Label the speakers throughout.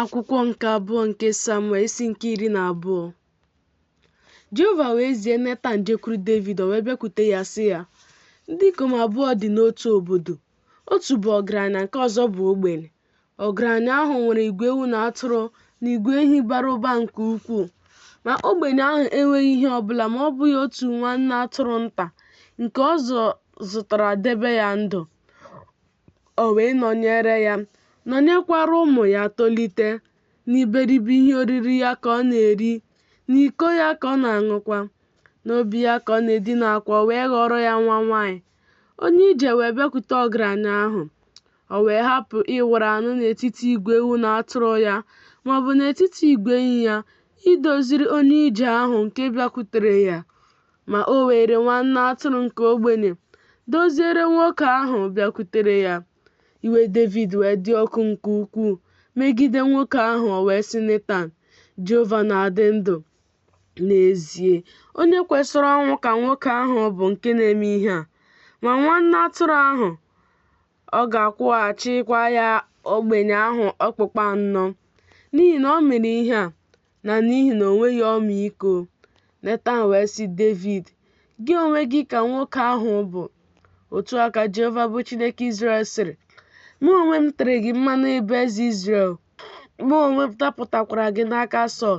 Speaker 1: Akwụkwọ nke abụọ nke Samuel isi nke 12. Jehova wee zie Netan jekwuru Devid, o wee bịakwute ya sị ya, Ndị ikom abụọ dị n'otu obodo, otu bụ ọgaranya, nke ọzọ bụ ogbenye. Ọgaranya ahụ nwere igwe ewu na atụrụ na igwe ehi bara ụba nke ukwuu. Ma ogbenye ahụ enweghị ihe ọ bụla ma ọ bụghị otu nwanne atụrụ nta, nke ọ zụtara debe ya ndụ. O wee nọnyere ya, nọnyekwara ụmụ ya tolite. N'iberibe ihe oriri ya ka ọ na-eri, n'iko ya ka ọ na-aṅụkwa. N'obi ya ka ọ na-edinakwa, o wee ghọọrọ ya nwa nwanyị. Onye ije wee bịakwute ọgaranya ahụ. O wee hapụ ịwara anụ n'etiti igwe ewu na atụrụ ya, ma ọ bụ n'etiti igwe ehi ya, idoziri onye ije ahụ nke bịakwutere ya. Ma o weere nwanne atụrụ nke ogbenye, doziere nwoke ahụ bịakwutere ya. Iwe Devid wee dị ọkụ nke ukwuu megide nwoke ahụ, o wee sị Netan, Jehova na-adị ndụ, n'ezie, onye kwesịrị ọnwụ ka nwoke ahụ bụ nke na-eme ihe a. Ma nwanne atụrụ ahụ, ọ ga-akwụghachikwa ya ogbenye ahụ okpukpu anọ, n'ihi na o mere ihe a, na n'ihi na o nweghị ọmịiko. Netan wee sị Devid, Gị onwe gị ka nwoke ahụ bụ. Otu a ka Jehova bụ Chineke Izrel sịrị, Mụ onwe m tere gị mmanụ ịbụ eze Izrel. Mụ onwe m napụtakwara gị n'aka Sọl.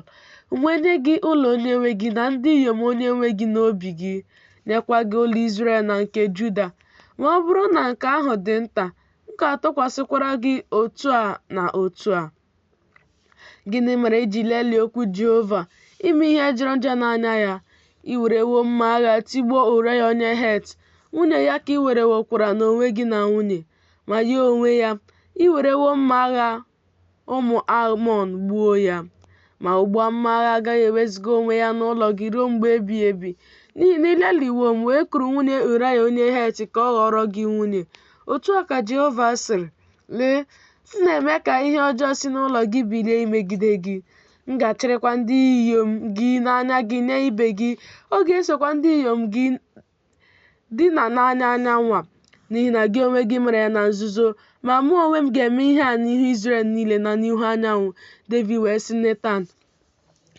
Speaker 1: M wee nye gị ụlọ onyenwe gị na ndị inyom onyenwe gị n'obi gị, nyekwa gị ụlọ Izrel na nke Juda. Ma ọ bụrụ na nke ahụ dị nta, m ga-atụkwasịkwara gị otu a na otu a. Gịnị mere i ji lelie okwu Jehova, ime ihe jọrọ njọ n'anya ya? I werewo mma agha tigbuo Ụraya onye Het, nwunye ya ka i werewokwara n'onwe gị na nwunye. Ma ya onwe ya, i werewo mma agha ụmụ Amọn gbuo ya. Ma ugbu a mma agha agaghị ewezuga onwe ya n'ụlọ gị ruo mgbe ebighị ebi, n'ihi na i leliwo m wee kuru nwunye Ụraya onye Het ka ọ ghọọrọ gị nwunye. Otu a ka Jehova sịrị, Lee, m na-eme ka ihe ọjọọ si n'ụlọ gị bilie imegide gị. M ga-achịrịkwa ndị inyom gị n'anya gị nye ibe gị, ọ ga-esokwa ndị inyom gị dina n'anya anyanwụ a, n'ihi na gị onwe gị mere ya na nzuzo, ma mụ onwe m ga-eme ihe a n'ihu Izrel niile na n'ihu anyanwụ. Devid wee sị Netan,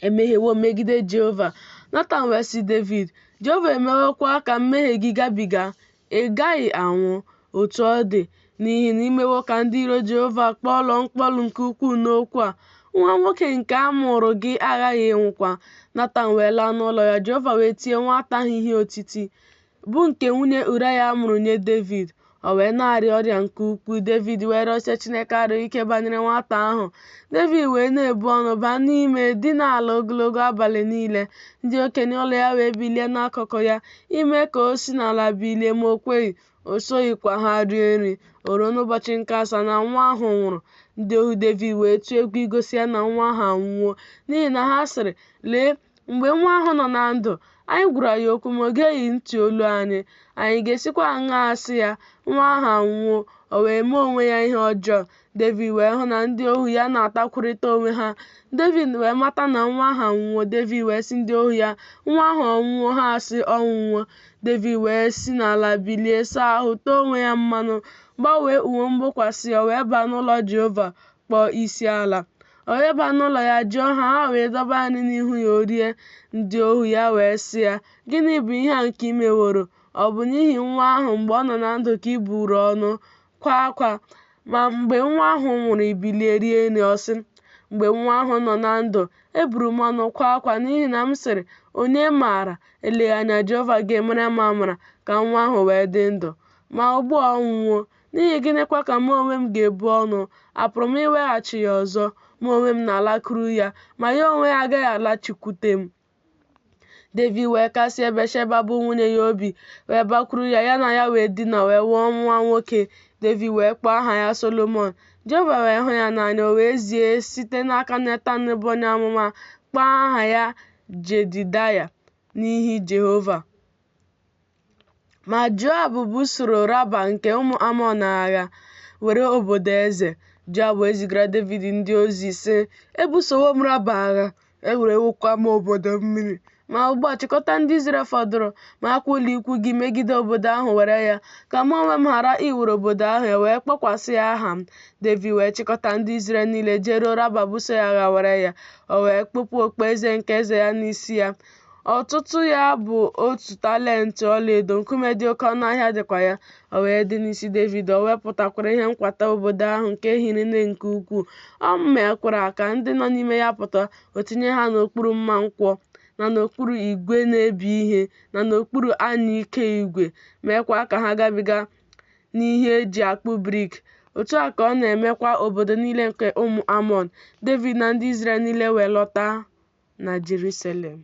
Speaker 1: Emehiewo m megide Jehova. Netan wee sị Devid, Jehova emewokwa ka mmehie gị gabiga, ị gaghị anwụ. Otu ọ dị, n'ihi na i mewo ka ndị iro Jehova kpọlọọ mkpọlụ nke ukwuu n'okwu a, nwa nwoke nke a mụụrụ gị aghaghị ịnwụkwa. Netan wee laa n'ụlọ ya, Jehova wee tie nwata ahụ ihe otiti, bụ nke nwunye Uraya mụrụ nye Devid. O wee na-arịa ọrịa nke ukwuu. Devid wee rịọsie Chineke arịrịọ ike banyere nwata ahụ. Devid wee na-ebu ọnụ baa n'ime dina ala ogologo abalị niile. Ndị okenye ụlọ ya wee bilie n'akụkụ ya ime ka o si n'ala bilie, ma o kweghị, o soghịkwa ha rie nri. O ruo n'ụbọchị nke asaa na nwa ahụ nwụrụ. Ndị ohu Devid wee tụọ egwu igosi ya na nwa ahụ anwụwo, n'ihi na ha sịrị, Lee, Mgbe nwa ahụ nọ na ndụ, anyị gwara ya okwu ma o geghị ntị olu anyị. Anyị ga-esikwa aṅaa sị ya, Nwa ahụ anwụwo, o wee mee onwe ya ihe ọjọọ? Devid wee hụ na ndị ohu ya na-atakwurịta onwe ha. Devid wee mata na nwa ahụ anwụwo. Devid wee sị ndị ohu ya, Nwa ahụ ọ nwụwo? Ha asị, Ọ nwụwo. Devid wee si n'ala bilie, saa ahụ, tee onwe ya mmanụ, gbanwee uwe mgbokwasị ya, wee baa n'ụlọ Jehova kpọọ isi ala. O wee baa n'ụlọ ya jụọ ha, ha wee dọba nri n'ihu ya o rie. Ndị ohu ya wee sị ya, Gịnị bụ ihe a nke i meworo? Ọ bụ n'ihi nwa ahụ mgbe ọ nọ na ndụ ka i buru ọnụ, kwaa akwa, ma mgbe nwa ahụ nwụrụ i bilie rie nri. Ọ sị, Mgbe nwa ahụ nọ na ndụ, eburu m ọnụ kwaa akwa n'ihi na m sịrị, Onye maara? Eleghị anya Jehova ga-emere m amara ka nwa ahụ wee dị ndụ. Ma ugbu a ọ nwụwo, N'ihi gịnịkwa ka mụ onwe m ga-ebu ọnụ? Apụrụ m iweghachi ya ọzọ? Mụ onwe m na-alakwuru ya, ma ya onwe ya agaghị alaghachikwute m. Devid wee kasie Batsheba bụ nwunye ya obi, wee bakwuru ya, ya na ya wee dina, wee mụọ nwa nwoke. Devid wee kpọọ aha ya Solomọn. Jehova wee hụ ya n'anya, o wee zie site n'aka Netan bụ onye amụma, kpọọ aha ya Jedidaya n'ihi Jehova. Ma Joab busoro Raba nke ụmụ Amọn agha, were obodo eze. Joab wee zigara Devid ndị ozi, sị, Ebusowo m Raba agha, ewerewokwa m obodo mmiri. Ma ugbu a, chịkọta ndị Izrel fọdụrụ, maakwa ụlọikwu gị megide obodo ahụ were ya, ka mụ onwe m ghara iwere obodo ahụ, e wee kpọkwasị ya aha m. Devid wee chịkọta ndị Izrel niile jeruo Raba buso ya agha were ya. O wee kpụpụ okpueze nke eze ya n'isi ya. Ọtụtụ ya bụ otu talent ọlaedo, nkume dị oke ọnụ ahịa dịkwa ya. O wee dị n'isi Devid, o wepụtakwara ihe nkwata obodo ahụ nke hiri nne nke ukwuu. O mekwara ka ndị nọ n'ime ya pụta, o tinye ha n'okpuru mma nkwọ, na n'okpuru igwe na-ebi ihe, na n'okpuru anyụike igwe, meekwa ka ha gabiga n'ihe e ji akpụ brik. Otu a ka ọ na-emekwa obodo niile nke ụmụ Amọn. Devid na ndị Izrel niile wee lọta na Jeruselem.